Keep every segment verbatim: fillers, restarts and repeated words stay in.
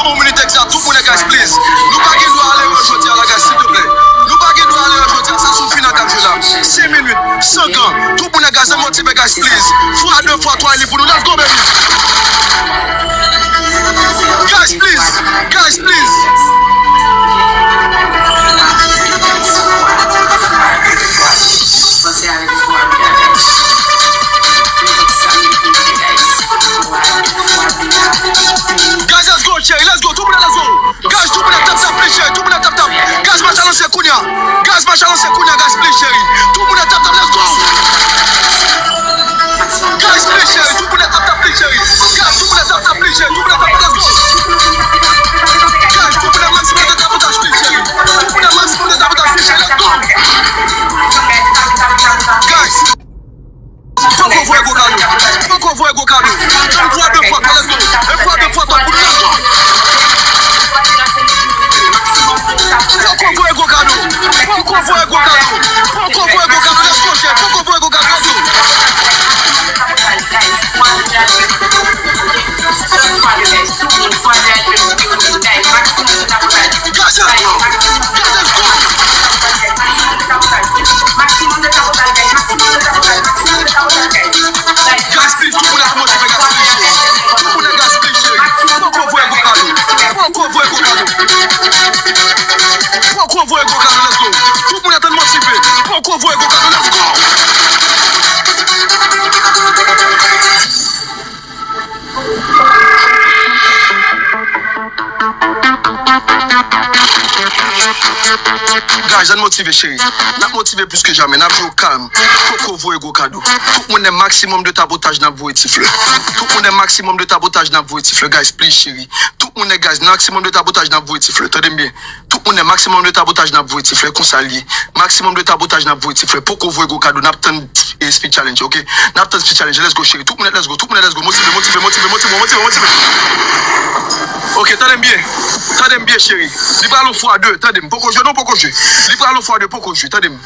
Yon minit egzat, tout moun, guys, please. Nou pa gen dwa ale jodi a la, guys, silteplè. Nou pa gen dwa ale jodi a, sa se yon final k ap jwe la. Senk minit, san kan. Tout moun, guys, ann motive, guys, please. Fwa de, fwa twa, li pou nou. Let's go, baby. Guys, please. Guys, please. Panse avèk fwa de, guys. Guys, let's go, cheri, let's go. Tout moun, let's go. Guys, tout moun ap tap tap, please, cheri. Tout moun ap tap tap. Guys, match la lanse kounye a. Guys, match la lanse kounye a, guys, please, cheri. Tout moun ap tap tap, let's go. Guys, please, cheri. Tout moun ap tap tap, please, cheri. Guys, tout moun ap tap tap, please, cheri. Tout moun ap tap tap, let's go. Guys, tout moun ap maksimòm de tapotaj, please, cheri. Tout moun ap maksimòm de tapotaj, please, cheri. Let's go. Guys. Poko voye gwo kado. Poko voye gwo kado. Tann fwa de, fwa twa, let's go. E fwa de, fwa twa pou nou, let's go. Poko voye gwo kado. Poko voye gwo kado. Poko voye gwo kado, let's go, cheri. Poko voye gwo kado, let's go. Guys, let's go. Guys, let's go. Maksimòm de tapotaj, guys. Maksimòm de tapotaj, maksimòm de tapotaj, maksimòm de tapotaj, guys. Guys, please, tout moun ap motive, guys, please, cheri. Tout moun ap, guys, please, cheri. Poko voye gwo kado. Poko voye gwo kado. Poko voye gwo kado, let's go. Tout moun ap tann motive. Poko voye gwo kado, let's go. Guys, ann motive, cheri. N ap motive plis ke jamè. N ap jwe o kalm. Poko voye gwo kado. Tout moun, maksimòm de tapotaj, n ap voye ti flè. Tout moun, maksimòm de tapotaj, n ap voye ti flè. Guys, please, cheri. Tout moun, guys, maksimòm de tapotaj, n ap voye ti flè. Tande m byen. Tout moun, maksimòm de tapotaj, n ap voye ti flè. Konsa l ye. Maksimòm de tapotaj, n ap voye ti flè. Poko voye gwo kado, n ap tann, eh, speed challenge, ok? N ap tann speed challenge, let's go, cheri. Tout moun, let's go, tout moun, let's go. Motive, motive, motive, motive, motive, motive. Ok, tande m byen. Tande m byen, cheri. Li pral yon fwa de, tande m. Poko jwe, non, poko jwe. Li pral yon fwa de, poko jwe, tande m.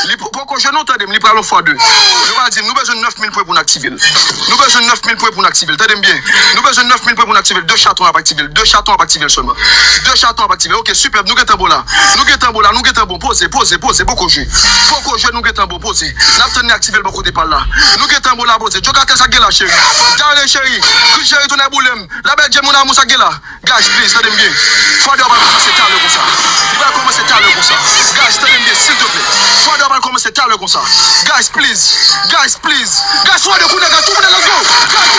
Li po-, poko jwe, non, tande m. Li pral yon fwa de. Yo va di m, nou bezwen nèf mil pwen pou n aktive l. Nou bezwen nèf mil pwen pou n aktive l. Tande m byen. Nou bezwen nèf mil pwen pou n aktive l. De chaton ap aktive l. De chaton ap aktive l sèlman. De chaton ap aktive l. Ok, sipè. Nou gentan bon la. Nou gentan bon la. Nou gentan bon. Poze, poze, poze. Poko jwe. Poko jwe, nou gentan bon. Poze. N ap tann li aktive l bò kote pa l la. Nou gentan bon la, poze. Djo Kakel, sa k gen la, cheri. Dale, cheri. Cheri, tounen boule m. La belle Jen, mon amour, sa k gen la. Guys, please, tande m byen. Fwa de a pral kòmanse talè konsa. Li pral kòmanse talè konsa. Guys, tande m byen, silteplè. Fwa de a pral kòmanse talè konsa. Guys, please. Guys, please. Guys, fwa de kounye a, guys, tout moun, let's go. Guys,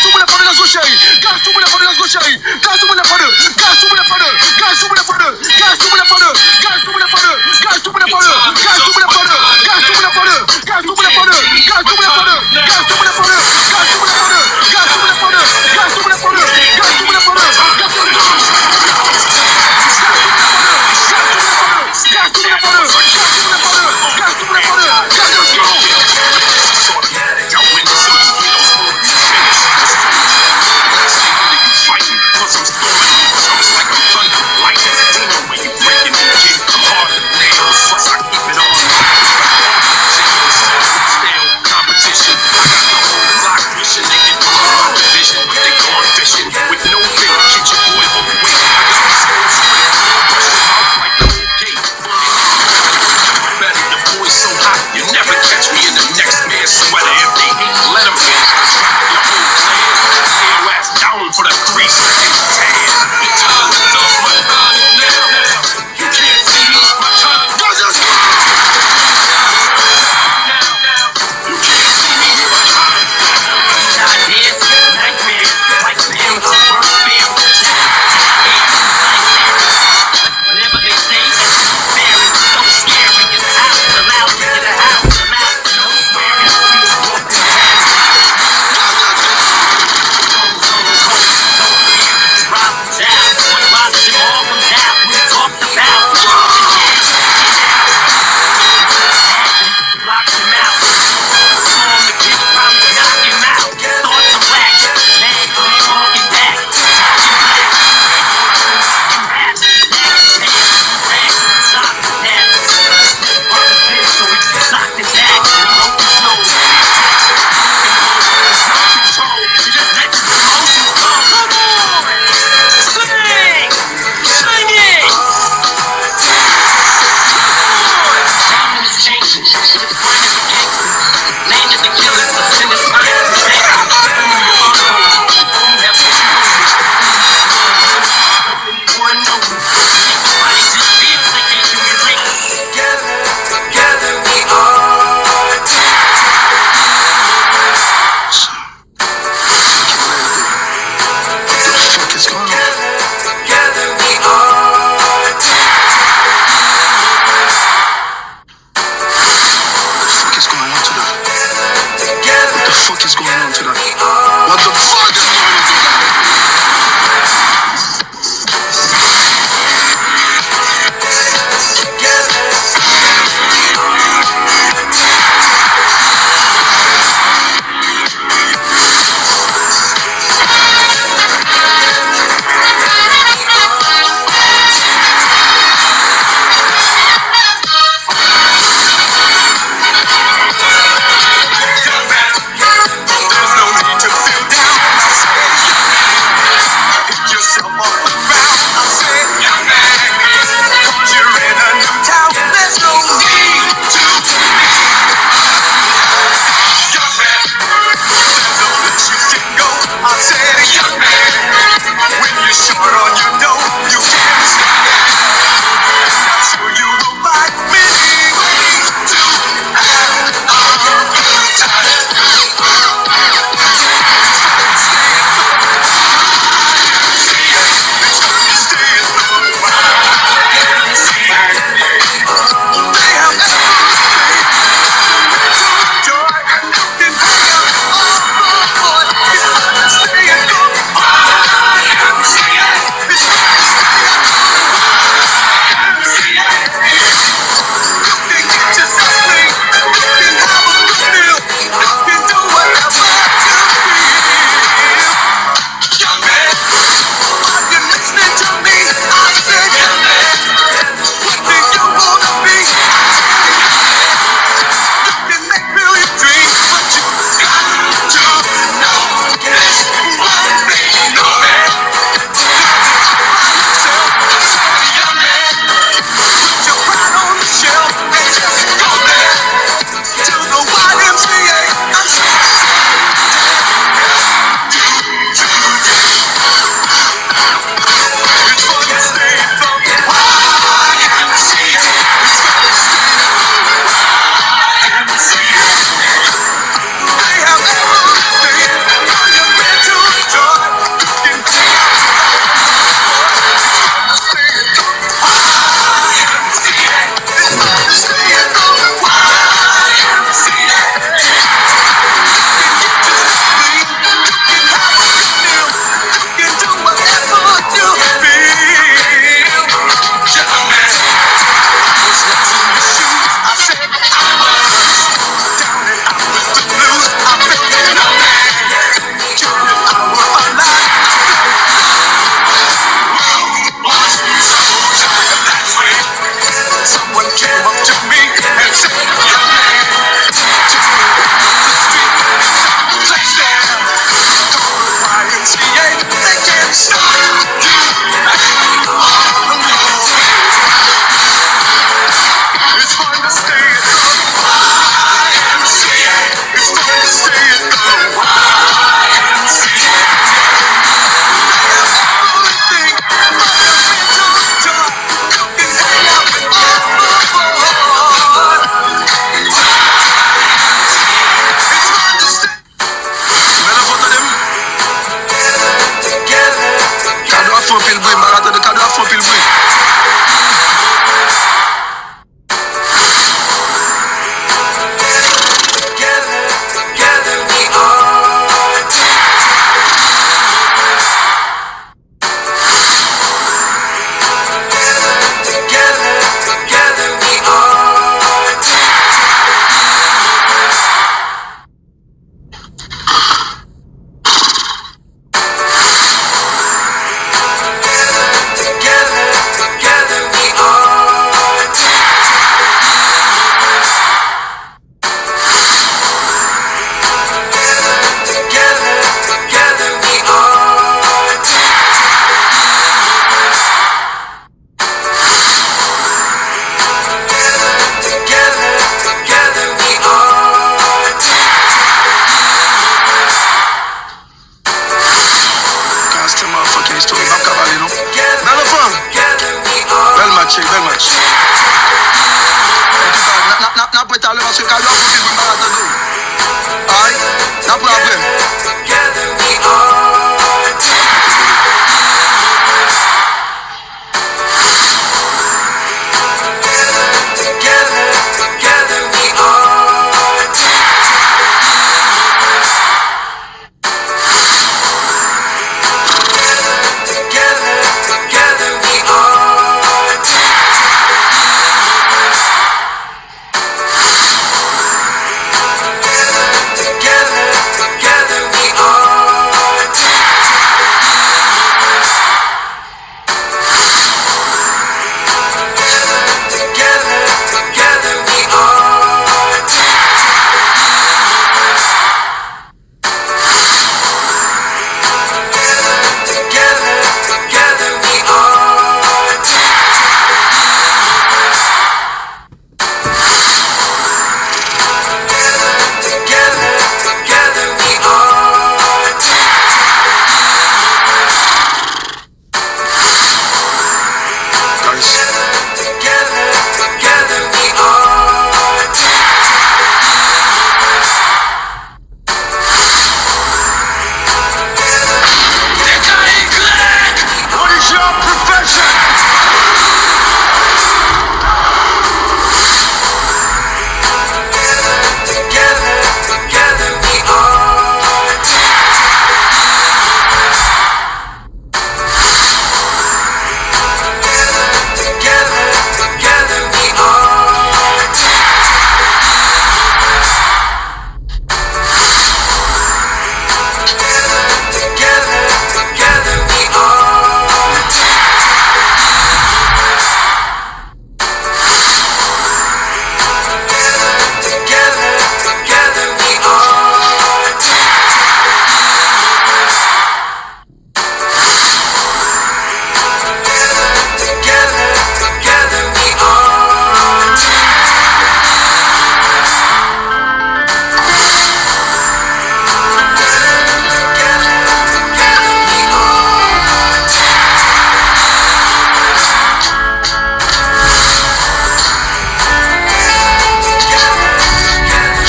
tout moun, fwa de, let's go, cheri. Guys, let's go, cheri. Tout moun, fwa de. Guys, tout moun, fwa de, let's go, cheri. Guys, tout moun, fwa de, let's go, cheri. Guys, tout moun, fwa de. Guys, tout moun, fwa de. Guys, tout moun, fwa de. Anpil bri, m pa ka tande. Kado ap fè anpil bri. Constant motherfucking history, m ap ka pale non. Bèl anfan. Bèl match, cheri, bèl match. Antouka, n ap, n ap, n ap, n ap wè talè paske Kado ap fè anpil bri, m pa ka tande w. Ay, n ap wè apre.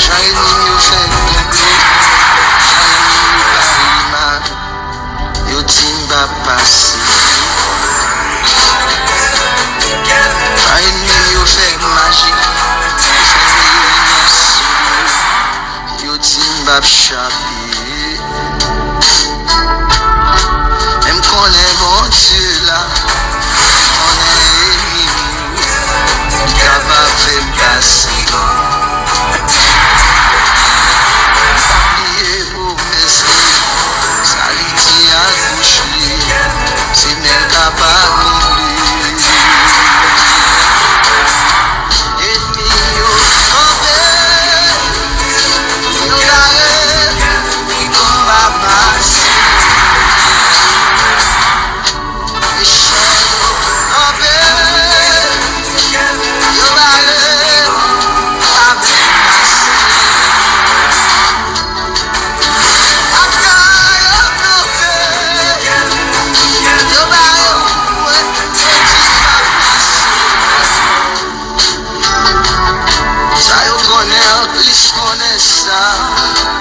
Jan ènmi m yo fè m tonbe, jan ènmi m yo bare m a, yo di m p ap pase. Jan ènmi m yo fè m mache, yo fè m reyini ansanm, yo di m p ap chape. Men m konnen Bondye la, m konnen ènmi m yo, li kapab fè m pase. M p ap bliye pwomès li, sa li di ak bouch li, se men l k ap akonpli. Ènmi m yo kanpe, yo bare m pa pase. Mechan yo kanpe, yo bare m pa pase. Aka yo kanpe, yo bare m, yo di m pa pase. Sa yo konnen, anplis konnen sa.